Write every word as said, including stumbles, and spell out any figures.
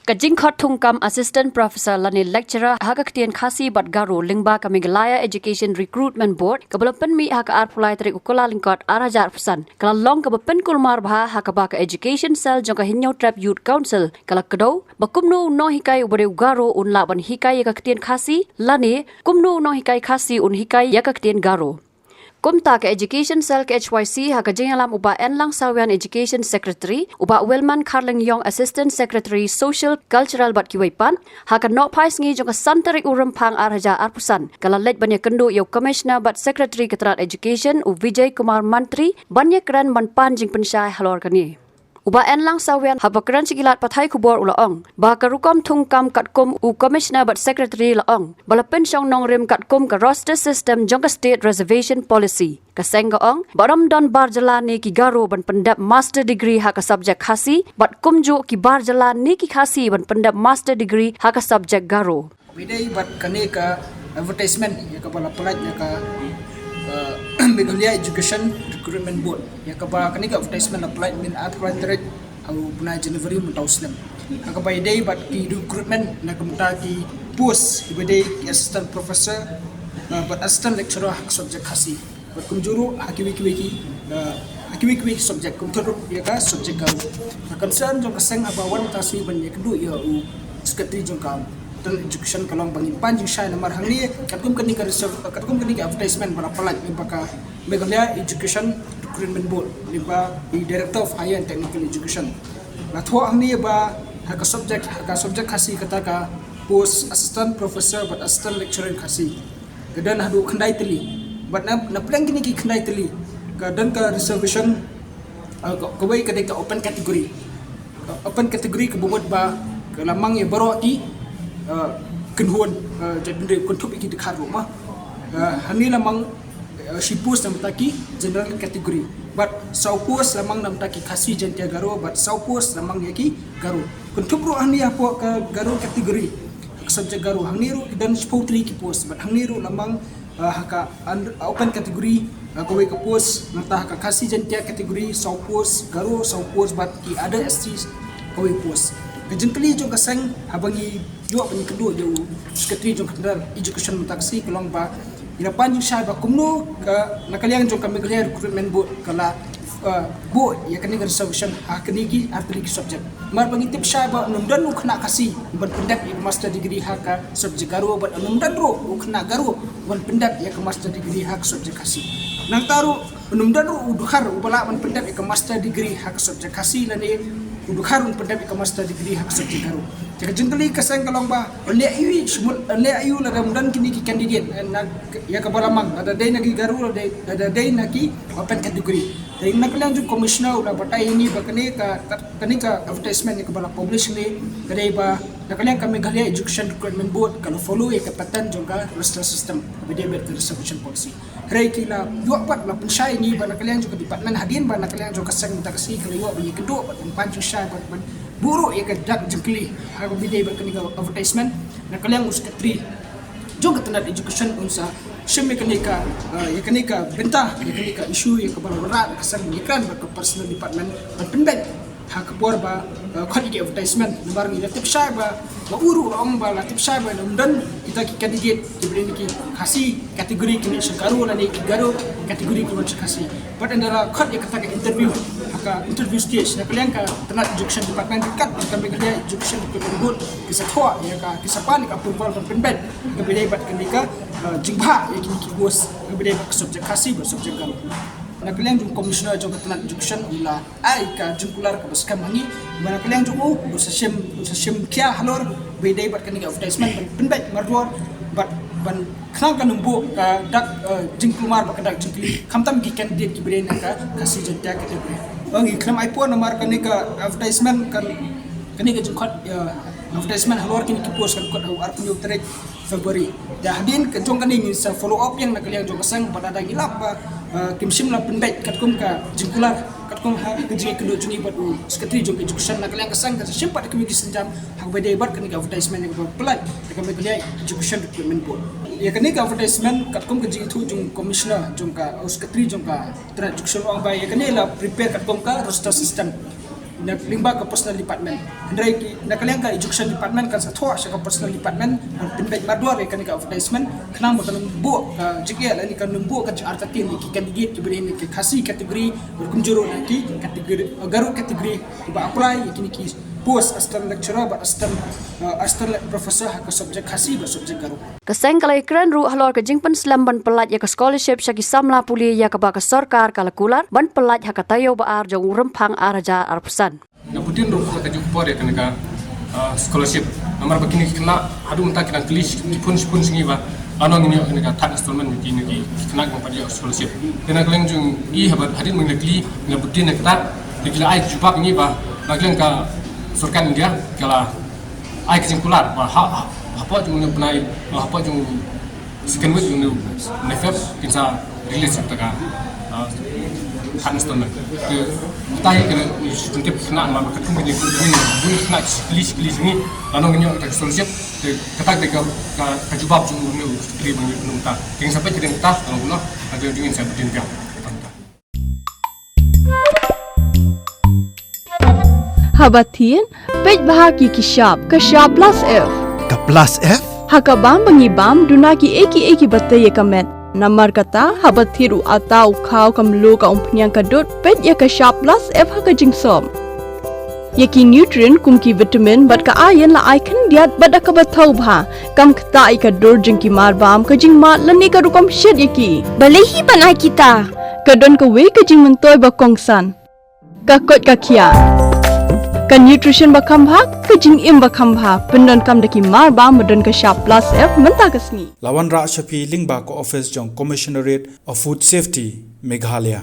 Ka jingkhot thungkam Assistant Professor lane Lecturer ha ka ktien Khasi bad Garo lyngba ka Meghalaya Education Recruitment Board kaba la pynmih ha ka arphew lai tarik u Kyllalyngkot arhajar arphew san ka la long kaba pynkulmar bha ha kaba ka Education Cell jong ka Hynñiewtrep Youth Council ka la kdew ba kumno u nonghikai uba dei u Garo un lah ban hikai ïa ka ktien Khasi lane kumno u nonghikai Khasi un hikai ïa ka ktien Garo. Kumta ka Education Cell ka H Y C ha ka jingïalam u Bah Enlang Sawian, Education Secretary, u Bah Wilman Kharlyngiong, Assistant Secretary Social, Cultural bad kiwei pat, ha ka nohphai sngi jong ka san tarik u Rymphang arhajar arphew san ka la leit ban ïakynduh ïa u Commissioner bad Secretary ka tnat Education u Vijay Kumar Mantri ban ïakren ban pan jingpynshai halor kane. U Bah Enlang Sawian haba kren sha ki lad pathai khubor u la ong ba ka rukom thungkam katkum u Commissioner bad Secretary la ong ba la pynshong nongrim katkum ka roster system jong ka State Reservation Policy. Ka seng ka ong ba ym don bar jylla ne ki Garo ban pyndep master degree ha ka subject Khasi bad kumjuh ki bar jylla ne ki Khasi ban pyndep master degree ha ka subject Garo. Bad dei bad kane ka advertisement ïa kaba la pynlait ïa ka, eh, Meghalaya Education Recruitment Board ïa kaba kane ka advertisement la pynlait mynta arphew lai tarik u bnai January mynta u snem. Ha kaba ïadei bad ki recruitment na ka bynta ki post kiba dei ki assistant professor, eh, bad assistant lecturer ha ka subject Khasi. Bad kumjuh ruh ha kiwei kiwei ki, eh, ha kiwei kiwei ki subject kumjuh ruh ïa ka subject Garo. Ka concern jong ka seng haba wan mynta shi ban ïakynduh ïa u secretary jong ka tnat education ka long ba ngin pan jingshai namar hangne katkum kane ka reserve, katkum kane ka advertisement ba la pynlait lyngba ka Meghalaya Education Recruitment Board lyngba i Director of Higher and Technical Education. La thoh hangne ba ha ka subject, ha ka subject Khasi kata ka post assistant professor bad assistant lecturer Khasi ka don haduh khyndai tylli. Bad na, na pdeng kine ki khyndai tylli ka don ka reservation, uh, ka, kawei ka dei ka open category. Ka open category kaba mut ba ka la mang ïa baroh ki, uh, kynhun, uh, jaitbynriew kynthup ïa ki dkhar ruh ma. Uh, hangne la mang, uh, shi post na bynta ki general category. Bad saw post la mang na bynta ki Khasi Jaiñtia Garo bad saw post la mang ïa ki Garo. Kynthup ruh hangne hapoh ka Garo category, ka subject Garo hangne ruh ki don shiphew tylli ki post bad hangne ruh la mang, uh, ha ka un-, open category, uh, kawei ka post, nangta ha ka Khasi Jaiñtia category saw post, Garo saw post bad ki other S T kawei post. Ka jingkylli jong ka seng haba ngi ïoh ban ïakynduh ïa u secretary jong ka tnat education mynta ka sngi ka long ba ngi la pan jingshai ba kumno ka na ka liang jong ka Meghalaya Recruitment Board ka la, uh, buh ïa kane ka reservation ha kine ki artylli ki subject. Namar ba ngi tip shai ba ym don u khynnah Khasi ban pyndep ïa ka master degree ha ka subject Garo bad ym don ruh u khynnah Garo ban pyndep ïa ka master degree ha ka subject Khasi. Nangta ruh ym don ruh u dkhar uba lah ban pyndep ïa ka master degree ha ka subject Khasi lane u dkhar un pyndep ïa ka master degree ha ka subject Garo. Te ka jingkylli ka seng ka long ba leh aiu, shu mut leh aiu lada ym don kine ki candidate, eh, na ïa kaba la mang, lada dei na ki Garo, lada dei, lada dei na ki open category. Te na ka liang jong u commissioner u la batai ïa ngi ba kane ka, ka, kane ka advertisement ïa kaba la publish ne ka dei ba na ka liang ka Meghalaya Education Recruitment Board ka la follow ïa ka pattern jong ka roster system kaba dei bad ka reservation policy. Hynrei ki la ïoh pat la pynshai ïa ngi ba na ka liang jong ka department hadien ba na ka liang jong ka seng mynta ka sngi ka la ïoh ban ïakynduh bad ban pan jingshai bad ban buh ruh ïa ka dak jingkylli ha kaba dei bad kane ka advertisement. Na ka liang u secretary jong ka tnat education un sa shim ïa kane ka, eh, ïa kane ka bynta, ïa kane ka issue ïa kaba la wanrah da ka seng ïa kane bad ka personal department ban pynbeit ha ka por ba, eh, khot ïa ki advertisement. Namar ngi la tip shai ba, ba u ruh la ong ba la tip shai ba ym don kita ki candidate kiba dei na ki Khasi category ki mih sha Garo lane ki Garo category ki wan sha Khasi. Bad ynda la khot ïa kata ka interview ha ka interview stage na ka liang ka tnat education department kat ka Meghalaya Education Recruitment Board ki sa thoh ïa ka, ki sa pan ïa ka approval ban pynbeit kaba dei bad kane ka, eh, jingbha ïa kine ki post kaba dei bad ka subject Khasi bad subject Garo. Na ka liang jong u commissioner jong ka tnat education u la ai ka jingkular kaba skhem ha ngi ba na ka liang jong u u sa shim, u sa shim khia halor ba ïadei bad kane ka advertisement ban pynbeit mardor bad ban khnang ka nongbuh ka dak, eh, jingkulmar bad ka dak jingkylli khamtam ki candidate kiba dei na ka Khasi Jaiñtia category. Ngi khlem ai por namar kane ka advertisement kan, kane ka jingkhot, eh, advertisement halor kine ki post kan khot ha u arphew hynñiew tarik February. Te hadien ka jong kane ngin sa follow up ïa na ka liang jong ka seng bad lada ngi lap ba, eh, kim shym la pynbeit katkum ka jingkular, katkum ha ka jingïakynduh jong ngi bad u secretary jong ka education na ka liang ka seng kan sa shim pat ha kawei ka sienjam ha kaba dei bad kane ka advertisement ïa kaba pynlait da ka Meghalaya Education Recruitment Board. Ïa kane ka advertisement katkum ka jingïathuh jong u commissioner jong ka, u secretary jong ka tnat education u ong ba ïa kane la prepare katkum ka roster system. Na lyngba ka personal department. Hynrei ki na ka liang ka education department kan sa thoh sha ka personal department ban pynbeit mardor ïa kane ka advertisement khnang ba kan ym buh ka jingeh lane kan ym buh ka jingartatien ïa ki candidate kiba dei na ki Khasi category, bad kumjuh ruh na ki category, Garo category, kiba apply ïa kine ki post assistant lecturer bad assistant, uh, assistant le-, professor ha ka subject Khasi bad subject Garo. Ka seng ka la ïakren ruh halor ka jingpynslem ban pyllait ïa ka scholarship sha ki samla pule ïa kaba ka sorkar ka la kular ban pyllait ha ka taïew ba ar jong u Rymphang ar hajar arphew san. Nga btin ruh ha ka juh ka por ïa kane ka, ah, scholarship. Namar ba kine ki khynnah haduh mynta ki dang kylli shi, ki phone shi phone sha ngi ba lano ngin ïoh kane ka third installment ïa kine ki khynnah kiba pat ïoh scholarship. Te na ka liang jong ngi haba hadien ba ngi la kylli, ngi la btin ïa kata, te ki la ai ka jubab ïa ngi ba na ka liang ka sorkar India ka la ai ka jingkular ba ha, ha, hapoh jong une u bnai, hapoh jong u second week jong une u bnai Feb kin sa release ïa kata ka, ah, third installment. Te mynta hi ka, ngi shu pyntip khynnah namar ba katkum ka jingkylli, bun khynnah ki kylli, ki kylli jong ngi lano ngin ïoh kata ka scholarship. Te kata ka dei ka, ka, ka jubab jong une u secretary ba ngi pynmynta. Te ngin sa peit ka dei kata, lano kumno, ka dei jong ngi sa btin ka. Haba thied, peit bha ki ki shap, ka shap plus F. Ka plus F? Ha ka bam ba ngi bam, duna ki ei ki ei kiba tei ïa ka met. Namar kata, haba thied u atta u khaw ka mluh ka umphniang ka dud, peit ïa ka shap plus F ha ka jingsop. Ïa ki nutrient kum ki vitamin bad ka iron la ai khyndiat bad da kaba thaw bha. Kam ktah ïa ka dur jong ki mar bam, ka jingmad lane ka rukom shet ïa ki. Balei hi ban ai kita? Ka don kawei ka jingmyntoi ba kongsan. Ka koit ka khiah. Ka nutrition ba kham bha, ka jingim ba kham bha. Pyndonkam da ki mar bam ba don ka shap plus F mynta ka sngi. La wanrah sha phi lyngba ka office jong Commissionerate of Food Safety, Meghalaya.